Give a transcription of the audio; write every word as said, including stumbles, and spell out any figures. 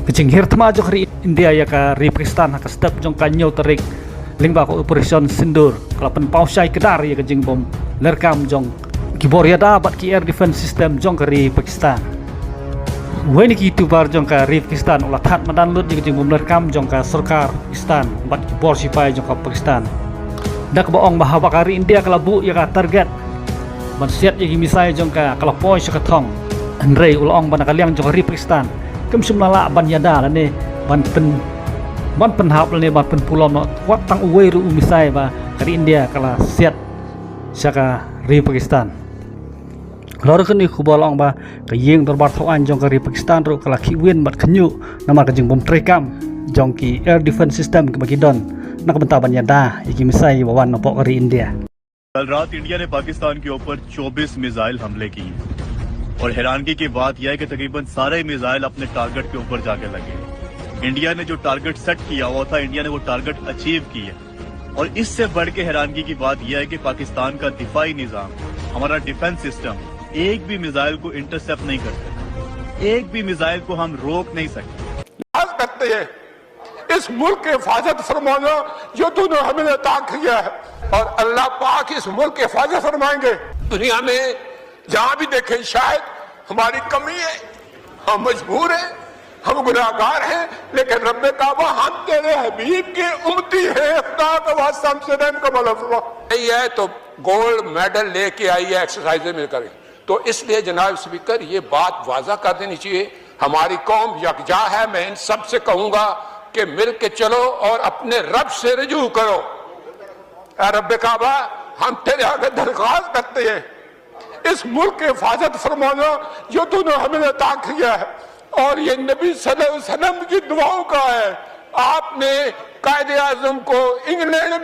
Ka jinghiar thma jong ka ri India ïa ka ri Pakistan ha ka step jong ka hynñiew tarik lyngba ka Operation Sindoor ka la pynpaw shai kdar ïa ka jingbym lyrkam jong ki bor ïada bad ki air defense system jong ka ri Pakistan. Uwei na ki YouTuber jong ka ri Pakistan u la thad madan lut ïa ka jingbym lyrkam jong ka sorkar Pakistan bad ki bor sipai jong ka Pakistan, da kaba ong ba haba ka ri India ka la buh ïa ka target ban siat ïa ki missile jong ka, ka la poi sha ka thong. Hynrei u la ong ba na ka liang jong ka ri Pakistan kim shym la lah ban ïada lane ban pyn ban pynhap lane ban pynpulom noh wat tang uwei ruh u missile ba ka ri India ka la siat sha ka ri Pakistan. Halor kane ka khubor la ong ba ka ïing dorbar thaw aiñ jong ka ri Pakistan ruh ka la khih win bad khñiuh namar ka jingbym treikam jong ki air defense system kiba ki don na ka bynta ban ïada ïa ki missile ba wan napoh ka ri India. कल रात इंडिया ने पाकिस्तान के ऊपर चौबीस मिसाइल हमले किए और हैरानगी की बात यह है कि तकरीबन सारे मिसाइल अपने टारगेट के ऊपर जाके लगे। इंडिया ने जो टारगेट सेट किया हुआ था, इंडिया ने वो टारगेट अचीव किया। और इससे बढ़ के हैरानगी की बात यह है कि पाकिस्तान का दिफाई निजाम, हमारा डिफेंस सिस्टम, एक भी मिसाइल को इंटरसेप्ट नहीं कर सकता, एक भी मिसाइल को हम रोक नहीं सकते। आज करते हैं इस मुल्क की हिफाजत फरमाना, जो तूने हमें अता किया है। और अल्लाह पाक इस मुल्क की हिफाजत फरमाएंगे। दुनिया में जहाँ भी देखें, शायद हमारी कमी है, हम मजबूर हैं, हम गुनाहगार हैं, लेकिन रब्बे काबा, हम तेरे हबीब के उम्मती हैं। खुदा का वास्ता हमसे रहम का, माफ फरमा। नहीं है तो गोल्ड मेडल लेके आई है एक्सरसाइज में करें। तो इसलिए जनाब स्पीकर, ये बात वाजा कर देनी चाहिए, हमारी कौम यकजा है। मैं इन सब से कहूंगा कि मिल के चलो और अपने रब से रुजू करो। ए रब्बे काबा, हम तेरे आगे दरख्वास्त करते हैं, इस मुल्क की हिफाजत फरमाना, जो तूने हमें अता किया है। और ये नबी सल्लल्लाहु अलैहि वसल्लम की दुआओं का है। आपने कायदे आजम को इंग्लैंड में